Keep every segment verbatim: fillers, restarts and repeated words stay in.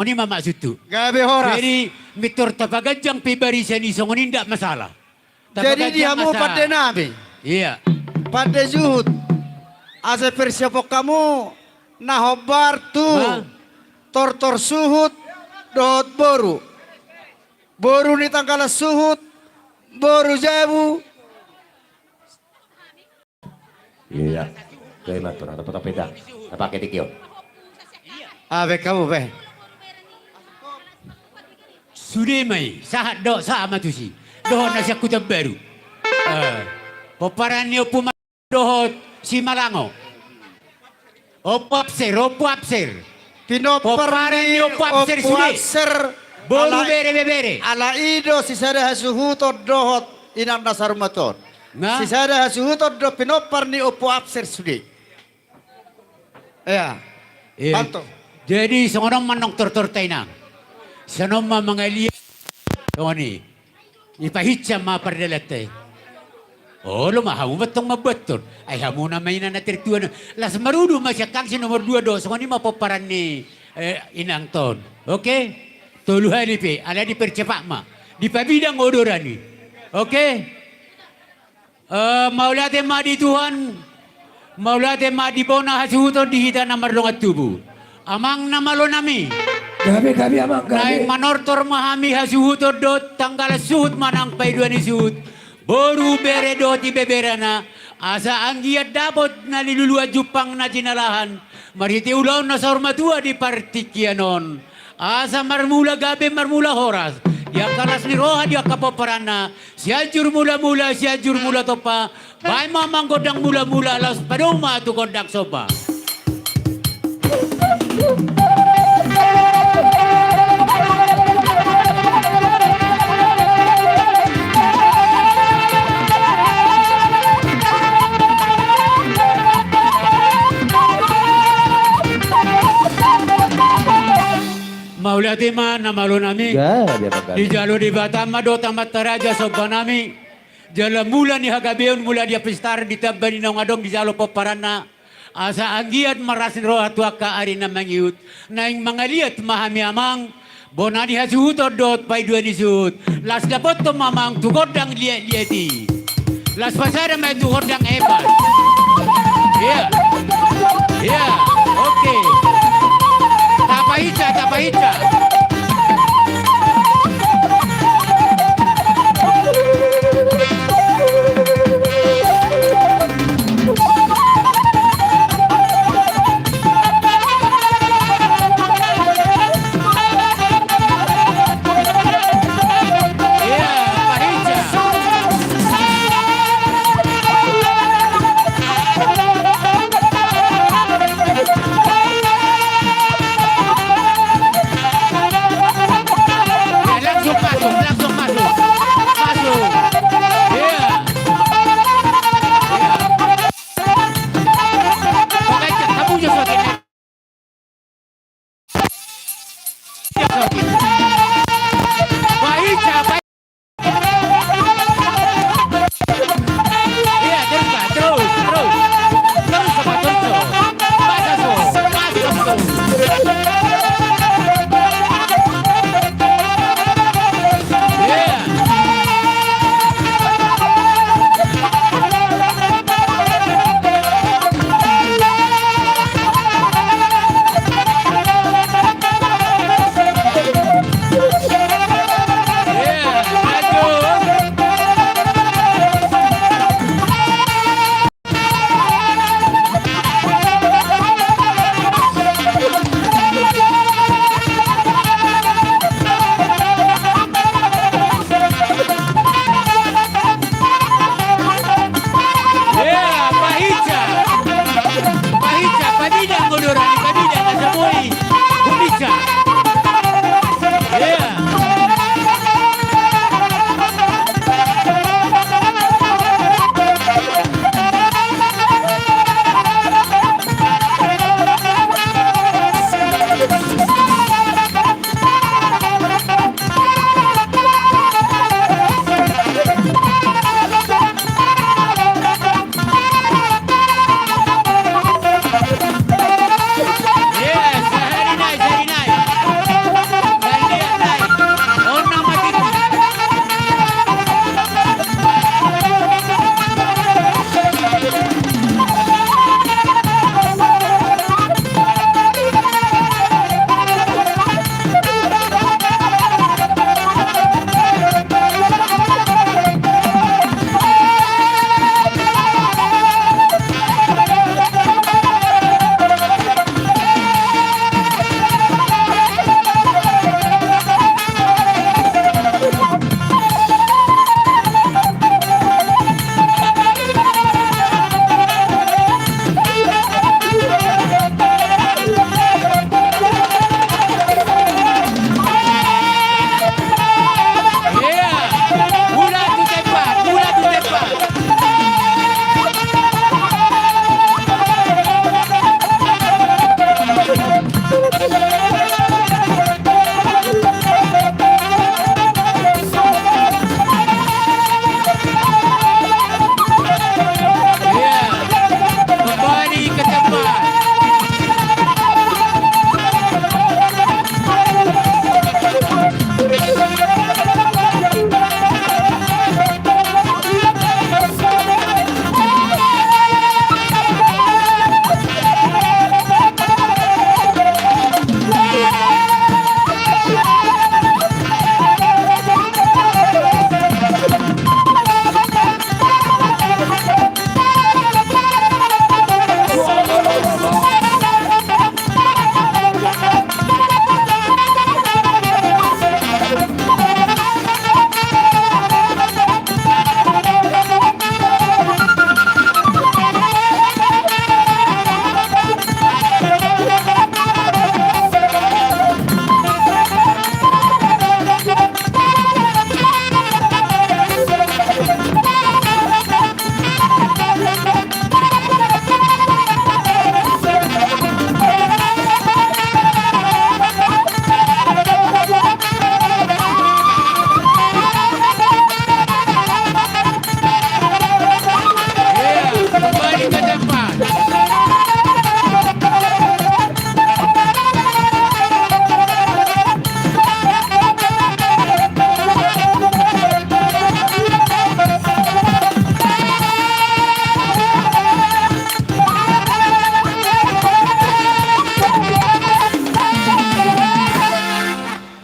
Songon i ma maksudhu. Gabe horas. Jadi, mintor tapaganjang pe barisan i songon i ndak masalah. Jadi di hamu pande nami. Iya. Pande suhut. Asa persiapon hamu na hombar tu tortor suhut dohot boru. Boru ni tanggalan suhut, boru jabu. Iya. Jadi mantor, ada potong peda. Apa ketik yo? Abe hamu be. Sude ma i, sahat do, sahat ma tusi. Dohot na sian Huta Baru. Eh, pomparan ni Ompu Ma-, dohot Simalango. Ompu Apser, Ompu Apser. Pomparan ni Ompu Apser sude. Boru, bere, bebere. Ala i do sisada hasuhuton dohot inang na saur matua on. Sisada hasuhuton do pinompar ni Ompu Apser sude. Iya. Iya. Jadi songon on ma annon tortorta, inang. Songon on ma mangaliat. Songon i. Ipahinsa ma pardalanan i. Olo ma hamu ma antong mambuathon. Ai hamu nama inang na tertua na. Las marudu ma sian hami si nomor dua do. Songon i ma pomparan ni, eh, inangta on. Oke? Tolu hali pe. Ala dipercepat ma. Dipabidang odoran i. Oke? Eh, mauliate ma di Tuhan, mauliate ma di bona hasuhuton di hita na mardongan tubu. Amang na malo nami. Gabe, gabe, amang, gabe. Naeng manortor ma hami hasuhuton dohot tanggalan suhut manang paidua ni suhut. Boru, bere dohot ibeberana. Asa anggiat dapot na niluluan, jumpang na jinalahan. Marhite ulaon na saur matua di partingkian on. Asa marmula gabe, marmula horas. Di angka las ni roha, di angka pomparanna. Sianjur Mulamula, Sianjur Mulatompa. Baen ma amang gondang mulamula, laos padomu ma tu gondang somba. Mauliate ma na malo nami. Dijalo Debata ma dohot amanta raja somba nami. Jala mula ni hagabeon, mula ni hapistaran, ditamba ni naung adong, dijalo pomparanna. Asa anggiat marlas ni roha tu angka ari na mangihut. Naeng mangaliat ma hami amang. Bona ni hasuhuton dohot paidua ni suhut. Laos dapothon ma amang tu gondang liat-liat i. Laos pasada ma i tu gondang hebat. Iya. Iya. Oke. Tapahinsa, tapahinsa.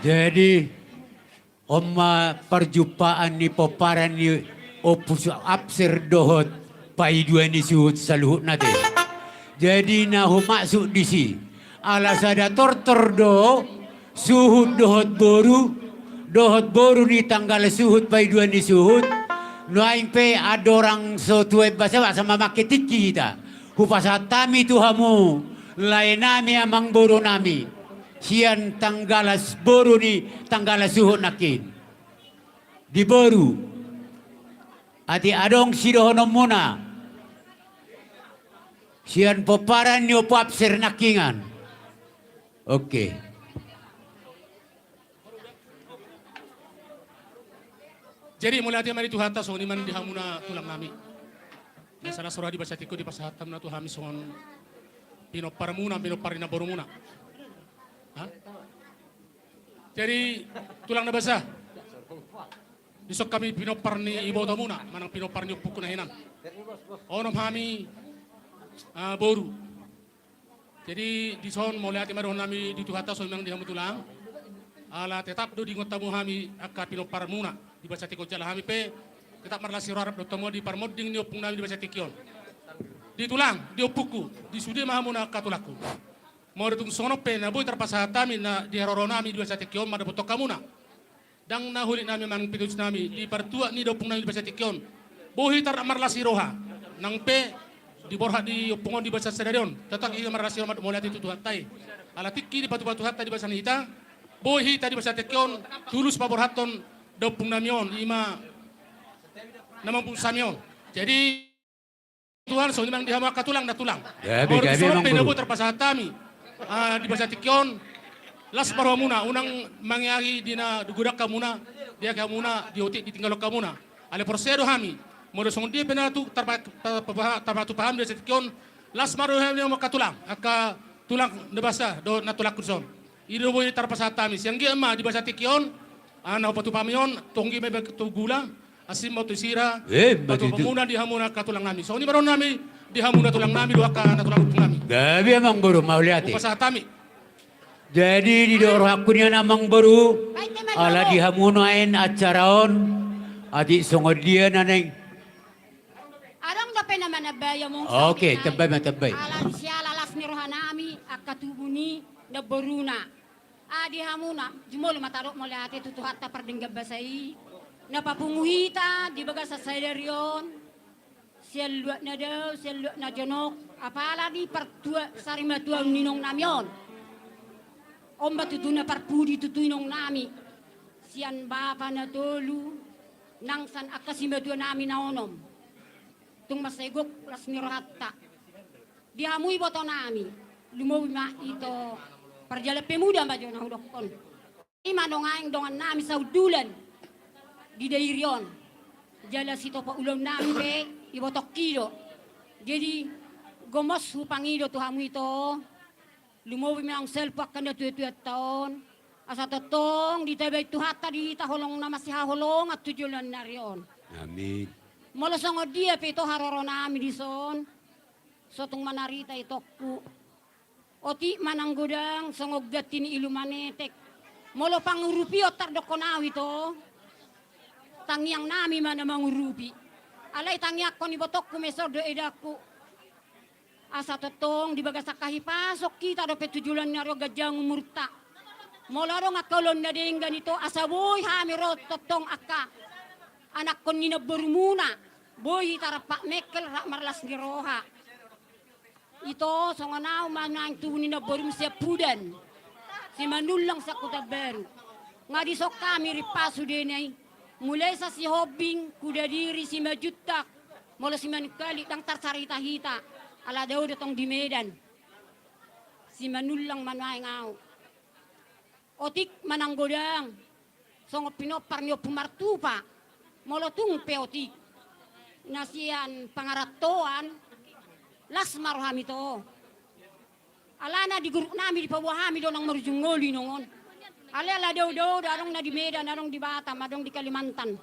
Jadi, on ma parjumpaan ni pomparan ni Ompu Su-, Apsir dohot paidua ni suhut saluhutna te. Jadi na humaksud disi, ala sada tortor do, suhut dohot boru, dohot boru ni tanggala suhut paidua ni suhut, nuaeng pe andorang so tuat basa-basa mamangke tingki hita. Hupasahat hami tu hamu, laenami amangborunami, sian tanggala s-, boru ni tanggala suhut nangkin. Di boru. Atik adong sidohononmuna. Sian pomparan ni Ompu Apsir nangkiningan. Oke. Jadi mauliate ma di Tuhanta, songon i ma di hamuna tulangnami. Na salas roha di basa tingki on dipasahat hamuna tu hami songon pinomparmuna, pinompar ni namborumuna. Ha? Jadi tulang na basa, dison hami pinompar ni ibotomuna, manang pinompar ni ompungku na hinan. Onom hami, ah, boru. Jadi dison mauliate ma dohononnami di Tuhanta, songon i nang di hamu tulang. Ala tetap do diingot hamu hami angka pinomparmuna di basa tingki on, jala hami pe tetap marlas ni roha rap dohot hamu di parmonding ni ompungnami di basa tingki on. Di tulang, di ompungku, di sude ma hamuna angka tulangku. Molo tung songon on pe na boi tarpasahat hami na di haroroanami di basa tingki on mandapothon hamuna. Ndang na hulit nami manang pitolusnami di partuat ni ompungnami di basa tingki on. Boi hita rap marlas ni roha. Nang pe diborhat ni ompung on di basa sadari on, tetap hita marlas ni roha, mauliate tu Tuhanta i. Ala tingki dipatupa Tuhanta di basa ni hita, boi hita di basa tingki on tulus paborhathon ompungnami on, i ma na mamungka hami on. Jadi Tulang, songon i ma nang di hamu angka tulang, na tulang. Gabe, gabe, songon on pe na boi tarpasahat hami, ah, di basa tingki on, las ma rohamuna, unang mangeahi di na digodang hamuna, diahi hamuna, di otik ditinggalhon hamuna. Alai porsea do hami, molo songon dia pe na tu tarpa-, tarpa-, tarpatupa hami di basa tingki on, las ma rohamuna angka tulang, angka tulang na basa dohot na tulangku dison. I do boi tarpasahat hami, sian dia ma di basa tingki on, ah, na hupatupa hami on, tonggi ma iba tu gula, asi ma tu sira, eh, patupa muna di hamuna angka tulangnami. Songon i ma dohononnami di hamuna tulangnami dohot angka na tulang ompungnami. Gabe amangboru, mauliate. Hupasahat hami. Jadi didok rohangku nian amangboru, ala di hamu nuaeng acara on, atik songon dia na naeng. Adong dope na manambai amang. Oke, tambai ma, tambai. Ala siala las ni rohanami angka tubu ni namboruna. Ah, di hamuna, jumolo ma tadok mauliate tu Tuhanta pardenggan basa i, na papungu hita di bagasan sadari on, sian luat na dao, sian luat na jonok, apala di partuat sarimatua ni inongnami on. On ma tutu na parpudi tutu inongnami, sian bapa na tolu, nang sian angka simatuanami na onom. Tung mansai gok las ni rohanta. Di hamu ibotonami, lumobi ma ito parjala pemuda ma jo na hudokkon. I ma nuaeng dongannami sahundulan di Dairi on. Jala sitopot ulaonnami pe ibotongki do. Jadi gomos hupangido tu hamu ito, lumobi ma naung salpu angka natuatuanta on, asa tongtong ditabai Tuhanta di hita holong na masihaholongan tu joloan ni ari on. Amin. Molo songon dia pe ito haroronami dison, so tung manarita itongku. Otik ma nang godang songon ganti ni ilu manetek. Molo pangurupion tardokkon au ito, tangiangnami ma na mangurupi. Alai tangiangkon ibotongku ma i, songon dohot edangku. Asa tongtong di bagasan hahipason hita dope tu joloan ni ari on ganjang umurta. Molo adong angka ulaon na denggan ito, asa boi hami ro tongtong angka anakkon ni namborumuna. Boi hita rap mengkel rap marlas ni roha. Ito, songon au ma nuaeng tubu ni namborum Siampudan, Simanullang, Sakuta Baru. Nga dison hami rimpang sudena i. Mulai sian Sihombing, Kudadiri, Simanjuntak, molo Simanungkalit ndang tarsarita hita. Ala dao do tong di Medan. Simanullang ma nuaeng au. Otik ma nang godang, songon pinompar ni Ompu Martupa, molo tung pe otik na sian pangarantoan, las ma rohami ito. Alana di guruknami dipaboa hami do nang marujung ngolu inong on. Alai ala dao-dao do, adong na di Medan, adong di Batam, adong di Kalimantan.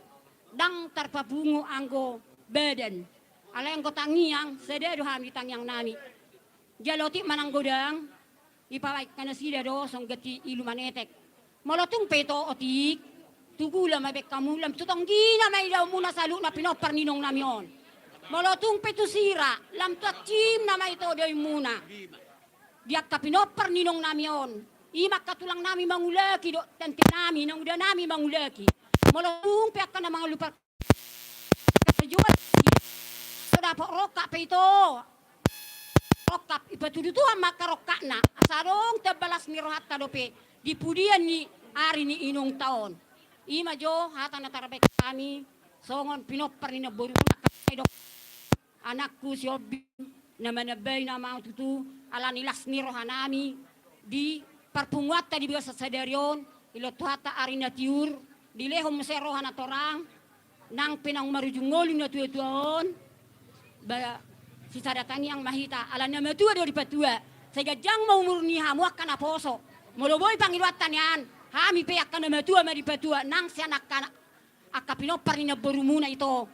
Ndang tarpapungu anggo badan. Alai anggo tangiang, sada do hami tangiangnami. Jala otik ma nang godang, dipabaen nasida do songon ganti ilu manetek. Molo tung pe ito otik, tu gula ma baen hamu, lam tu tonggina ma idaonmuna saluhutna pinompar ni inong nami on. Molo tung pe tu sira, lam tu ansimna ma ito idaonmuna. Di angka pinompar ni inong nami on, i ma angka tulang nami mangulaki dohot tante nami, naposo nami mangulaki. Molo tung pe angka na mangaluar parjual, so dapot rongkap pe ito. Rongkap, ipatudu Tuhan ma angka rongkapna. Asa adong tambalas ni rohanta dope di pudian ni ari ni inongta on. I ma jo hata na tarbaen hami songon pinompar ni namboru, angka na didok anakku si Ombin, na manambai nama tutu, ala ni las ni roha nami di parpunguanta di bagasan sadari on, dilehon Tuhanta ari na tiur, dilehon muse roha na torang, nang pe naung marujung ngolu natuatua on, ba, sisada tangiang ma hita, ala na matua do dipatua, sai ganjang ma umur ni hamu angka naposo, molo boi pangidoanta nian, hami pe angka na matua ma dipatua, nang sian angka, angka pinompar ni namborumuna ito.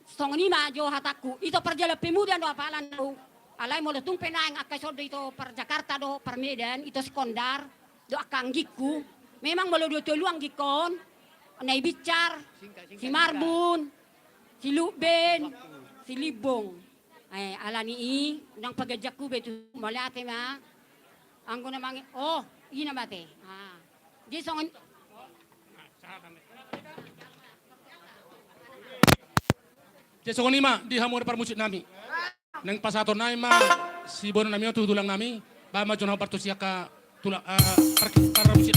Songon i ma jo hatangku, ito parjalan pemuda do apala nau. Alai molo tung pe naeng angka ison do ito par Jakarta do, par Medan, ito Sikondar, do angka anggingku. Memang molo dua tolu anggingkon, Nai Binsar, si Marbun, si Lukben, si Limbong. Eh, ala ni i, unang paganjangku be tu, mauliate ma. Anggo na mange, oh, i na mate. Ah. Jadi songon Jadi songon i ma di hamu parmusik nami. Naeng pasahaton nami ma si boru nami on tu tulang nami, bahen ma jo na partusi angka tulang, eh, par-, parmusik.